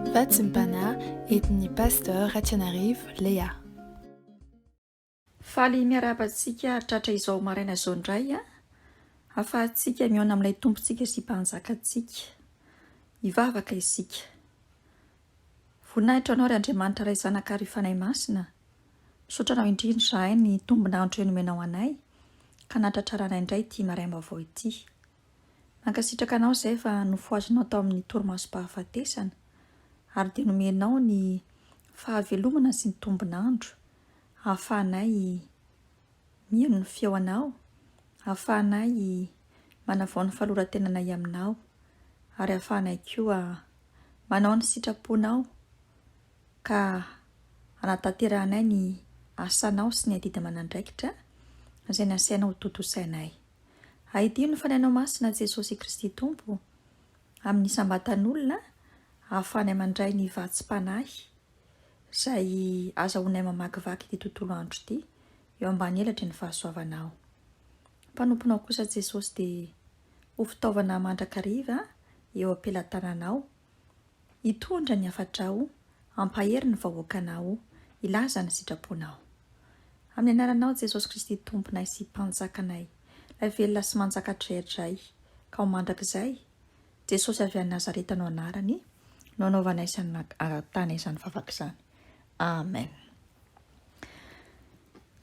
Vatsim-panahy entin'ny Pasteur Ratianarivo Léa. Faly miarahaba antsika tratra izao maraina izao indray ahafahantsika mihaona amin'ilay Tompontsika sy Mpanjakantsika. Hivavaka isika. Voninahitra ho Anao ry Andriamanitra Ray Zanaka ary Fanahy Masina. Misaotra Anao indrindra izahay ny tombon'andro izay nomenao anay ka nahatratraranay indray ity maraim-baovao ity. Mankasitraka Anao izahay fa nofohazinao tao amin'ny torimasom-pahafatesana ary dia nomenao ny fahavelomana sy ny tombon'andro ahafahanay mihaino ny feo Anao, ahafahanay manavao ny fahaloran-tenanay Aminao ary ahafahanay koa manao ny sitraponao ka hanatanterahanay ny asanao sy ny adidy aman'andraikitra izay nasainao hotontosainay. Ahidio ny Fanahinao Masina Jesosy Kristy Tompo amin'ny isam-batan'olona ahafahanay mandray ny vatsim-panahy izay azahoanay mamakivaky ity tontolo andro ity eo ambany elatry ny fahasoavanao. Mpanomponao kosa Jesosy dia ho fitaovana mandrakariva eo am-pelatananao Hitondra ny hafatrao, hampahery ny vahoakanao, hilaza ny sitraponao. Amin'ny anaranao Jesosy Kristy Tomponay sy Mpanjakanay, Ilay velona sy manjaka hatrizay ka ho mandrakizay, Jesosy avy any Nazareta no anarany, no anaovanay sy angatahana izany vavaka izany. Amen.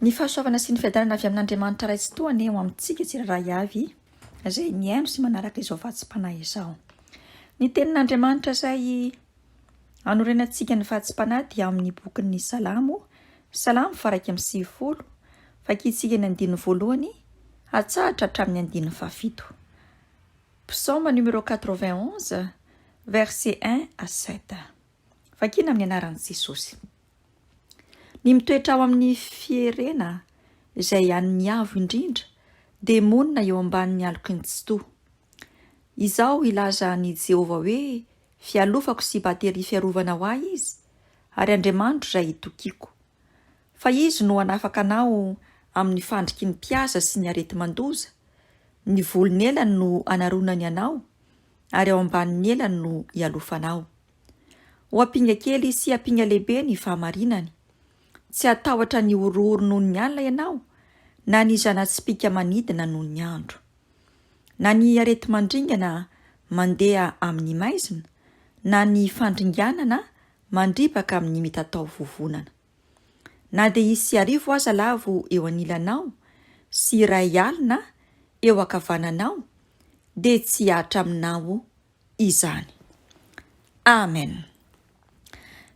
Ny fahasoavana sy ny fiadanana avy amin'Andriamanitra Ray Tsitoha anie ho amintsika tsirairay avy izay mihaino sy manaraka izao vatsim-panahy izao. Ny tenin'Andriamanitra izay anorenantsika ny vatsim-panahy dia ao amin'ny bokin'ny Salamo, Salamo faha-91, vakintsika ny andininy voalohany hatsahatra hatramin'ny andininy fahafito. Psaume numéro 91, verset 1 à 7. Vakina amin'ny anaran'i Jesosy. Ny mitoetra ao amin'ny fierena izay an'ny Avo Indrindra dia monina eo ambanin'ny aloky ny Tsitoha. Izaho hilaza an'i Jehovah hoe fialofako sy bateria fiarovana ho ahy izy, ary Andriamanitro izay itokiako. Fa izy no hanafaka anao amin'ny fandriky ny mpihaza sy ny areti-mandoza, ny volon'elany no hanaronany anao, ary ao ambanin'ny elany no hialofanao. Ho ampinga kely sy ampinga lehibe ny fahamarinany. Tsy hatahotra ny horohoro noho ny alina ianao, na ny zana-tsipìka manidina noho ny andro. Na ny areti-mandringana mandeha amin'ny maizina, na ny fandringanana mandripaka amin'ny mitatao vovonana. Na dia hisy arivo aza lavo eo anilanao sy 1000 eo ankavananao, dia tsy hihatra aminao izany. Amen.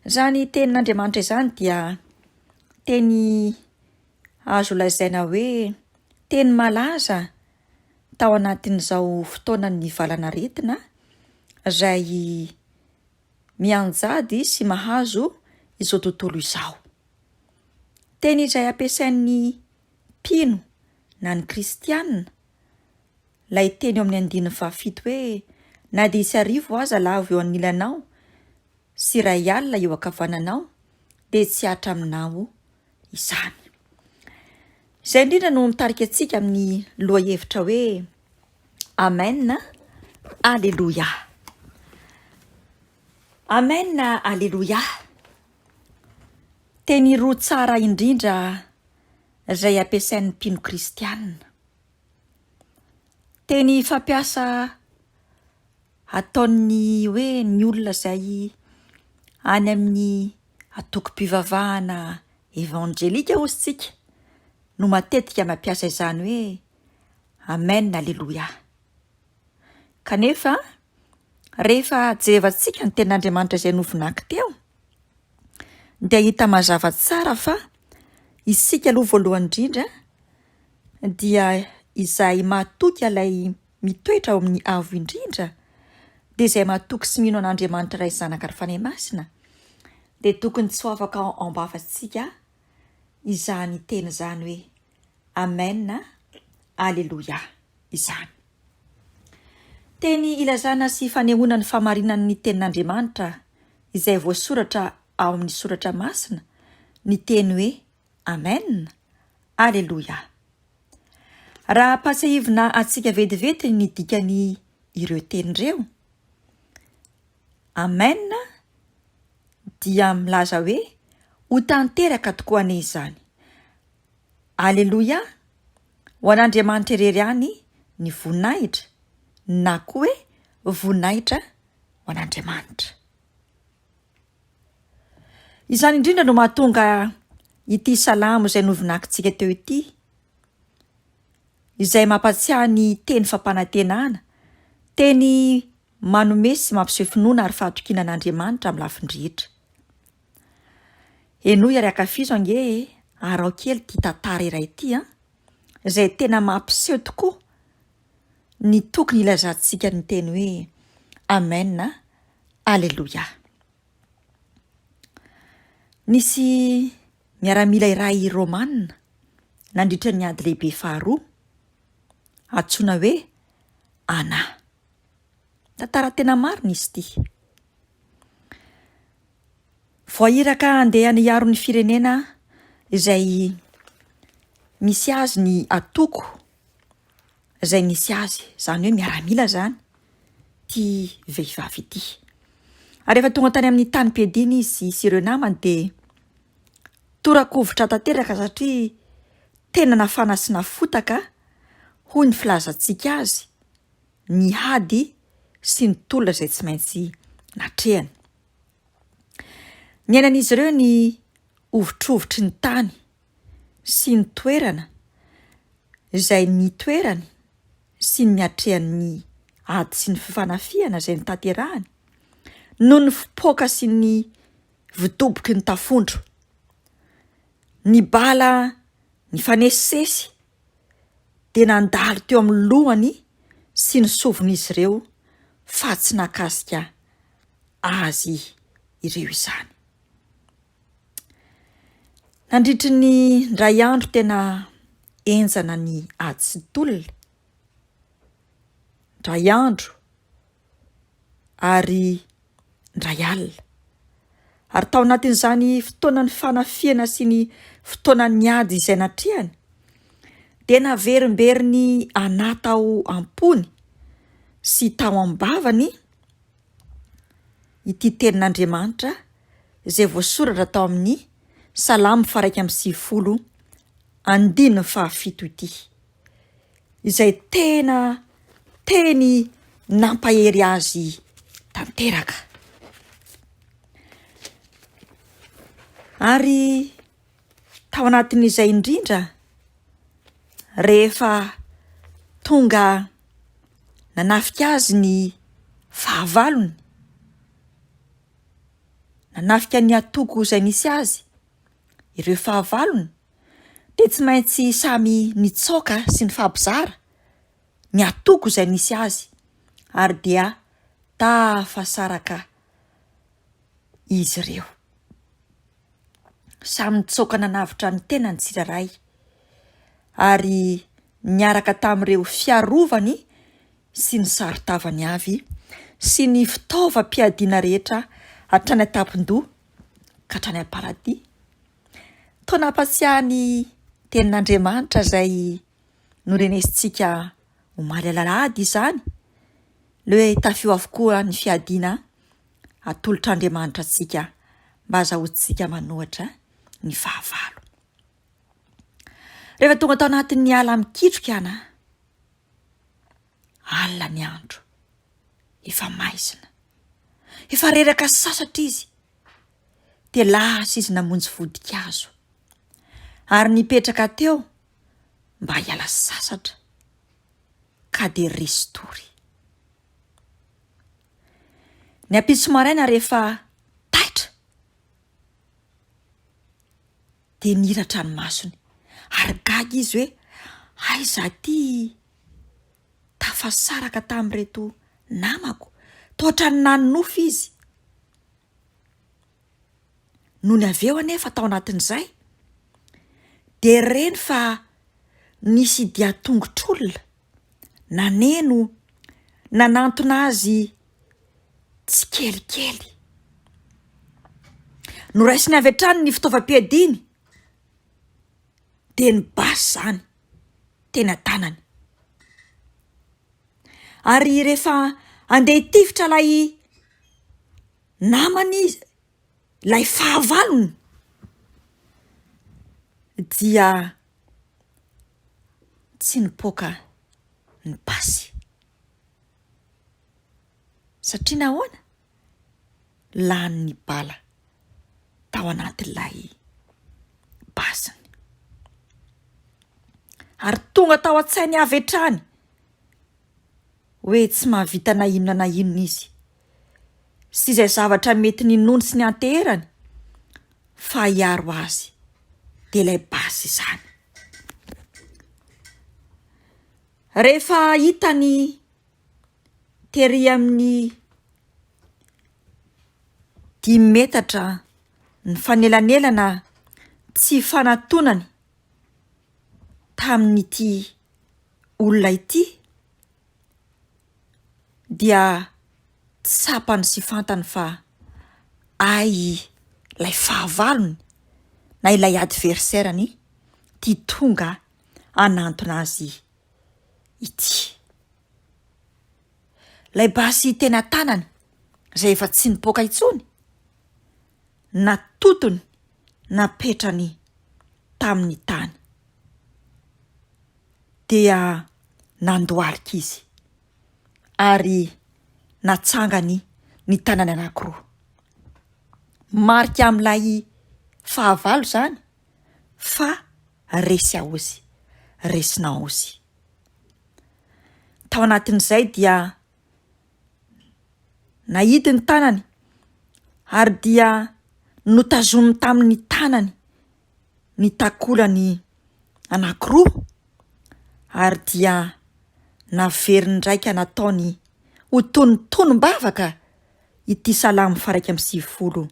Izany tenin'Andriamanitra izany dia teny azo lazaina hoe teny malaza tao anatin'izao fotoanan'ny valanaretina izay mianjady sy mahazo izao tontolo izao. Teny izay ampiasain'ny mpino na ny kristiana Ilay teny eo amin'ny andininy fahafito hoe, Na dia hisy arivo aza lavo eo anilanao sy 1000 eo ankavananao, dia tsy hihatra aminao izany. Izay indrindra no mitarika antsika amin'ny lohahevitra hoe Amen, Aleloia. Amen, Aleloia. Teny roa tsara indrindra izay ampiasain'ny mpino kristianina. Teny fampiasa ataon'ny hoe ny olona izay any amin'ny antokom-pivavahana evanjelika hozy tsika no matetika mampiasa izany hoe amen aleloia. Kanefa rehefa jerevantsika ny tenin'Andriamanitra izay novonaky teo dia hita mazava tsara fa isika aloha voalohany indrindra dia izay mahatoky ilay mitoetra ao amin'ny Avo Indrindra, dia izay mahatoky sy mino an'Andriamanitra Ray Zanaka ary Fanahy Masina, dia tokony tsy ho afaka ao am-bavantsika izany teny izany hoe Amen, Aleloia izany. Teny ilazana sy fanehoana ny fahamarinan'ny tenin'Andriamanitra izay voasoratra ao amin'ny soratra masina ny teny hoe Amen! Aleloia! Raha ampahatsiahivina antsika vetivety ny dikany ireo teny ireo, Amen. dia milaza hoe ho tanteraka tokoa anie izany. Aleloia! Ho an'Andriamanitra irery ihany ny voninahitra na koa hoe voninahitra ho an'Andriamanitra. Izany indrindra no mahatonga ity salamo izay novinakintsika teo ity, izay mampatsiahy ny teny fampanantenana, teny manome sy mampiseho finoana ary fahatokiana an'Andriamanitra amin'ny lafiny rehetra. Henoy ary ankafizo ange e, araho kely ity tantara iray ity an, izay tena mampiseho tokoa ny tokony hilazantsika ny teny hoe Amen, Aleloia. Nisy miaramila iray romana nandritra ny ady lehibe faharoa, antsoina hoe Ana. Tantara tena marina izy ity. Voahiraka handeha hiaro ny firenena izay misy azy ny antoko izay nisy azy, izany hoe miaramila izany ity vehivavy ity. Ary rehefa tonga tany amin'ny tanim-piadiana izy sy ireo namany dia tora-kovitra tanteraka satria tena nafana sy nafotaka hoy ny filazantsika azy ny ady sy ny tolona izay tsy maintsy natrehany. Niainan'izy ireo ny hovitrovitry ny tany sy ny toerana izay nitoerany sy ny niatrehany ny ady sy ny fifanafihana izay notanterahany noho ny fipoaka sy ny vodoboky ny tafondro. Ny bala nifanesisesy dia nandalo teo amin'ny lohany sy ny sovin'izy ireo fa tsy nahakasika azy ireo izany. Nandritry ny indray andro tena henjana ny ady sy tolona, indray andro ary indray alina. Ary tao anatin'izany fotoanan'ny fanafihana sy ny fotoanan'ny ady izay natrehany dia naverimberin'i Anà tao am-pony sy tao am-bavany ity tenin'Andriamanitra izay voasoratra tao amin'ny Salamo faha 91 andininy fahafito ity, izay tena teny nampahery azy tanteraka. Ary tao anatin'izay indrindra, rehefa tonga nanafika azy ny fahavalony, nanafika ny antoko izay nisy azy ireo fahavalony, dia tsy maintsy samy nitsaoka sy nifampizara ny antoko izay nisy azy ary dia tafasaraka izy ireo. Samy nitsaoka nanavotra ny tenany tsirairay ary niaraka tamin'ireo fiarovany sy ny saron-tavany avy sy ny fitaovam-piadiana rehetra hatrany an-tampon-doha ka hatrany am-paladia. Toa nampatsiahy ny tenin'Andriamanitra izay norenesintsika omaly alahady izany, ilay hoe tafio avokoa ny fiadiana atolotr'Andriamanitra antsika mba hazahoantsika manohatra ny fahavalo. Rehefa tonga tao anatin'ny ala mikitroka ana, alina ny andro, efa maizina, efa reraka sasatra izy, dia lasa izy namonjy vodikazo ary nipetraka teo mba hiala sasatra ka dia resy tory. Ny ampitso maraina rehefa taitra dia nihiratra ny masony ary gaga izy hoe aiza aty tafasaraka tamin'ireto namako, toa ohatran'ny nanonofy izy. Nony avy eo anefa tao anatin'izay dia reny fa nisy dian-tongotr'olona naneno nanantona azy tsikelikely. Noraisiny avy hatrany ny fitaovam-piadiany dia ny basy izany teny an-tanany. Ary rehefa andeha hitifitra ilay namany izy. Ilay fahavalony dia tsy nipoaka ny basy. Satria nahoana? Lany ny bala tao anatin'ilay basiny. Ary tonga tao an-tsainy avy hatrany hoe tsy mahavita na inona na inona izy sy izay zavatra mety ninoany sy nianteherany fa hiaro azy dia ilay basy izany. Rehefa hitany tery amin'ny dimy metatra ny fanelanelana tsy ifanatonany tamin'ity olona ity dia tsapany sy fantany fa hay ilay fahavalony na ilay adversaire-ny ity tonga hanantona azy ity. Ilay basy teny an-tanany izay efa tsy nipoaka intsony, natotony napetrany tamin'ny tany. Dia nandohalika izy ary natsangany ny tanany anankiroa. Marika amin'ilay fahavalo izany fa resy aozy, resinao ozy. Tao anatin'izay dia nahidy ny tanany ary dia notazominy tamin'ny tanany ny takolany anankiroa ary dia naveriny indraika nataony ho toy ny tonom-bavaka ity Salamo faha-91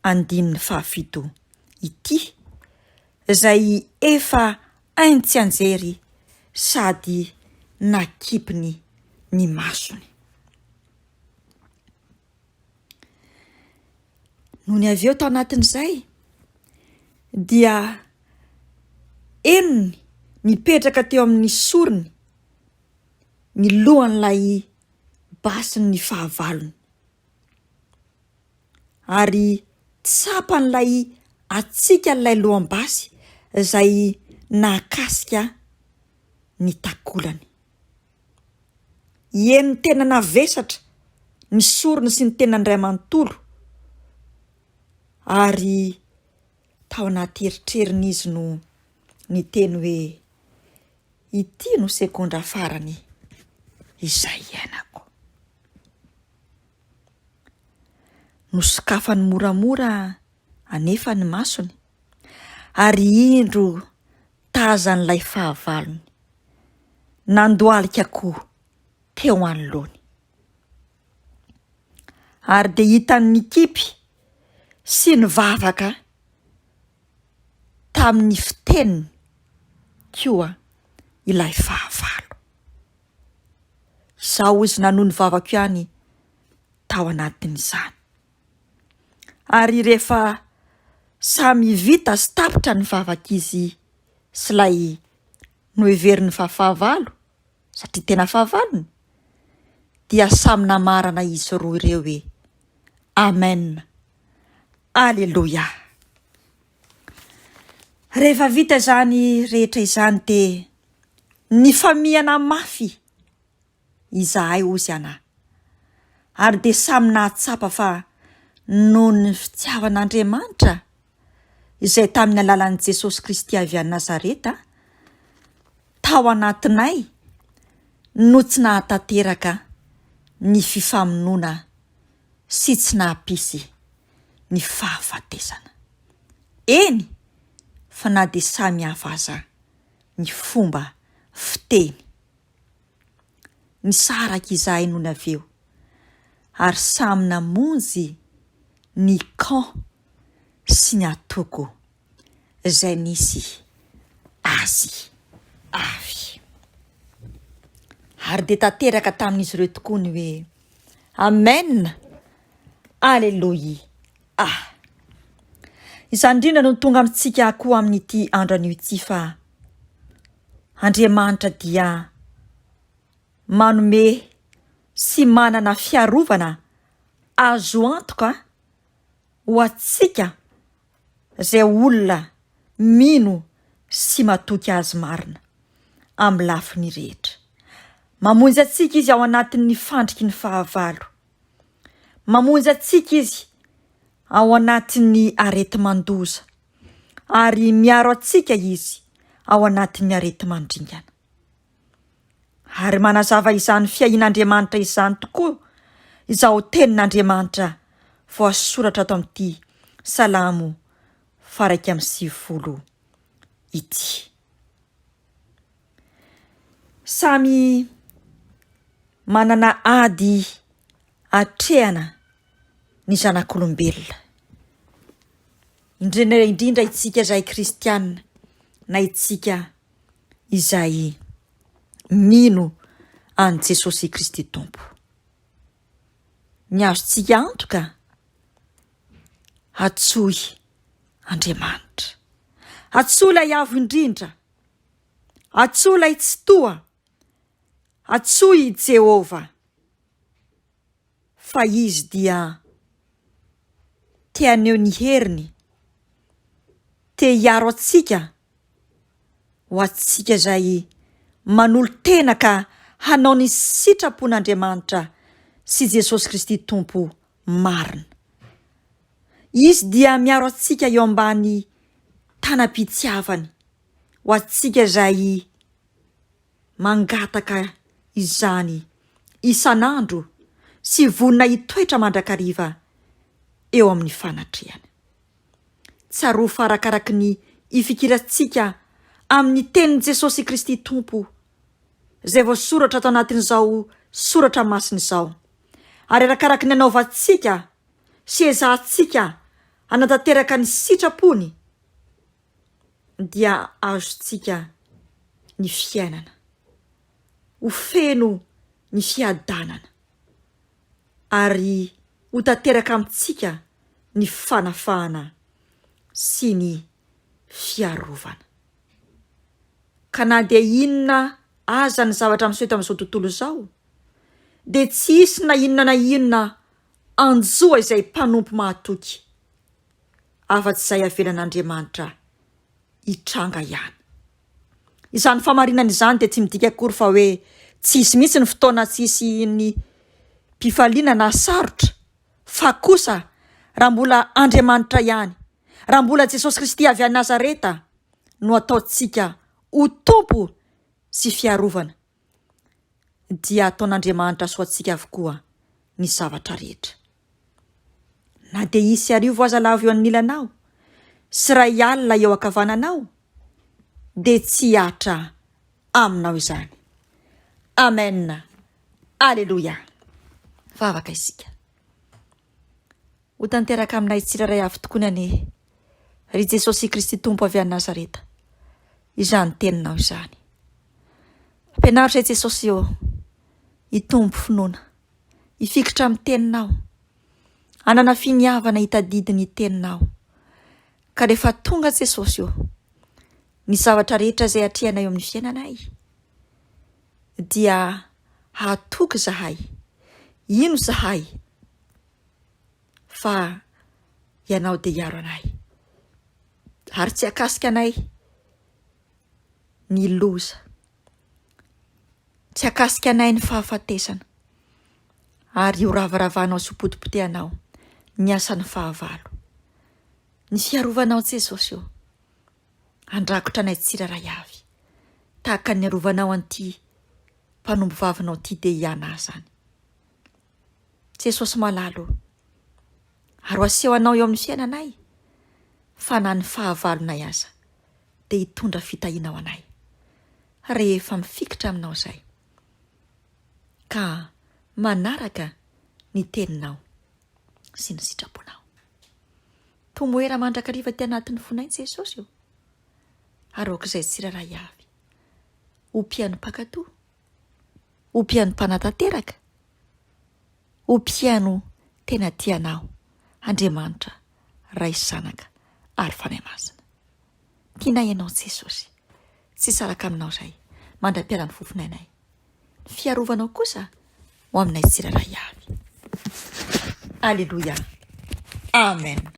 andininy fahafito ity, izay efa hainy tsianjery sady nakipiny ny masony. Nony avy eo tao anatin'izay dia henony nipetraka teo amin'ny sorony ny lohan'ilay basin'ny fahavalony. Ary tsapan'ilay hatsiakan'ilay loham-basy izay nahakasika ny takolany. Henony tena navesatra ny sorony sy ny tenany iray manontolo, ary tao anaty eritreriny izy no niteny hoe, Ity no segondra farany izay iainako. Nosokafany moramora anefa ny masony, ary indro tazan'ilay fahavalony nandohalika koa teo anoloany. Ary dia hitany nikipy sy nivavaka tamin'ny fiteniny koa ilay fahavalo. Izaho hozy nanohy ny vavako ihany tao anatin'izany. Ary rehefa samy vita sy tapitra ny vavak'izy sy ilay noheveriny fa fahavalo, satria tena fahavalony, dia samy namarana izy roa ireo hoe, Amen! Aleloia! Rehefa vita izany rehetra izany dia nifamihana mafy izahay hozy ana, ary dia samy nahatsapa fa noho ny fitiavan'Andriamanitra izay tamin'ny alalan'i Jesosy Kristy avy any Nazareta tao anatinay no tsy nahatanteraka ny fifamonoana sy tsy nahampisy ny fahafatesana. Eny fa na dia samy hafa aza ny fomba fiteny. Nisaraka izahay nony avy eo ary samy namonjy ny camp sy ny antoko izay nisy azy avy. Ary dia tanteraka tamin'izy ireo tokoa ny hoe Amen! Aleloia! Izany indrindra no tonga amintsika koa amin'ity andro anio ity fa Andriamanitra dia manome sy manana fiarovana azo antoka. ho antsika izay olona mino sy matoky Azy marina amin'ny lafiny rehetra. Mamonjy antsika Izy ao anatin'ny fandriky ny fahavalo. Mamonjy antsika Izy ao anatin'ny areti-mandoza ary miaro antsika Izy ao anatin'ny areti-mandringana. Ary manazava izany fiahian'Andriamanitra izany tokoa izao tenin'Andriamanitra voasoratra ato amin'ity Salamo faha-91 ity. Samy manana ady atrehana ny zanak'olombelona, indrindra indrindra isika izay kristiana na isika izay mino an'i Jesosy Kristy Tompo. Ny azontsika antoka, antsoy Andriamanitra. Antsoy ilay Avo Indrindra. Antsoy ilay Tsitoha. Antsoy i Jehovah. Fa Izy dia te haneho ny heriny, te hiaro antsika ho antsika izay manolo-tena ka hanao ny sitrapon'Andriamanitra sy Jesosy Kristy Tompo marina. Izy dia miaro antsika eo ambany tanam-pitiavany ho antsika izay mangataka izany isan'andro sy vonona hitoetra mandrakariva eo amin'ny fanatrehany. Tsarovy fa arakaraky ny ifikirantsika amin'ny tenin'i Jesosy Kristy Tompo izay voasoratra ato anatin'izao soratra masina izao, ary arakaraky ny anaovantsika sy ezahantsika hanatanteraka ny sitrapony, dia azontsika ny fiainana, ho feno ny fiadanana, ary ho tanteraka amintsika ny fanafahana sy ny fiarovana. Ka na dia inona aza ny zavatra miseho eto amin'izao tontolo izao, dia tsy hisy na inona na inona hanjo izay mpanompo mahatoky, afa-tsy izay avelan'Andriamanitra hitranga ihany. Izany famarinana izany dia tsy midika akory fa hoe tsy hisy mihitsy ny fotoana tsy hisian'ny mpifaliana na sarotra, fa kosa raha mbola Andriamanitra ihany, raha mbola Jesosy Kristy avy any Nazareta no ataontsika ho Tompo sy fiarovana, dia ataon'Andriamanitra soa antsika avokoa ny zavatra rehetra. Na dia hisy arivo aza lavo eo anilanao sy iray alina eo ankavananao, dia tsy hihatra aminao izany. Amen. Aleloia. Vavaka isika. Ho tanteraka aminay tsirairay avy tokoa ny anie, ry Jesosy Kristy Tompo avy any Nazareta, izany teninao izany. Ampianaro izay Jesosy ô, hitombo finoana, hifikitra amin'ny teninao, hanana finiavana hitadidy ny teninao. Ka rehefa tonga Jesosy ô, ny zavatra rehetra izay atrehanay eo amin'ny fiainanay dia hahatoky izahay, hino izahay fa Ianao dia hiaro anay ary tsy hahakasika anay ny loza, tsy hahakasika anay ny fahafatesana ary ho ravaravanao sy ho potipotehanao ny asan'ny fahavalo. Ny fiarovanao Jesosy ô, handrakotra anay tsirairay avy tahaka ny niarovanao an'ity mpanompo vavinao ity dia hianahy izany. Jesosy malala ô, ary ho aseho anao eo amin'ny fiainanay fa na ny fahavalonay aza dia hitondra fitahiana ho anay rehefa mifikitra aminao izay ka manaraka ny teninao sy ny sitraponao. Tomoera mandrakariva aty anatin'ny fonay Jesosy ô, ary aoka izay tsirairay avy ho mpihaino mpankatò, ho mpihaino mpanatanteraka, ho mpihaino tena tia Anao, Andriamanitra, Ray sy Zanaka ary Fanahy Masina. Tianay Ianao Jesosy. Tsy hisaraka Aminao izahay mandra-piala ny fofonainay. Ny fiarovanao kosa ho aminay tsirairay avy. Aleloia. Amen.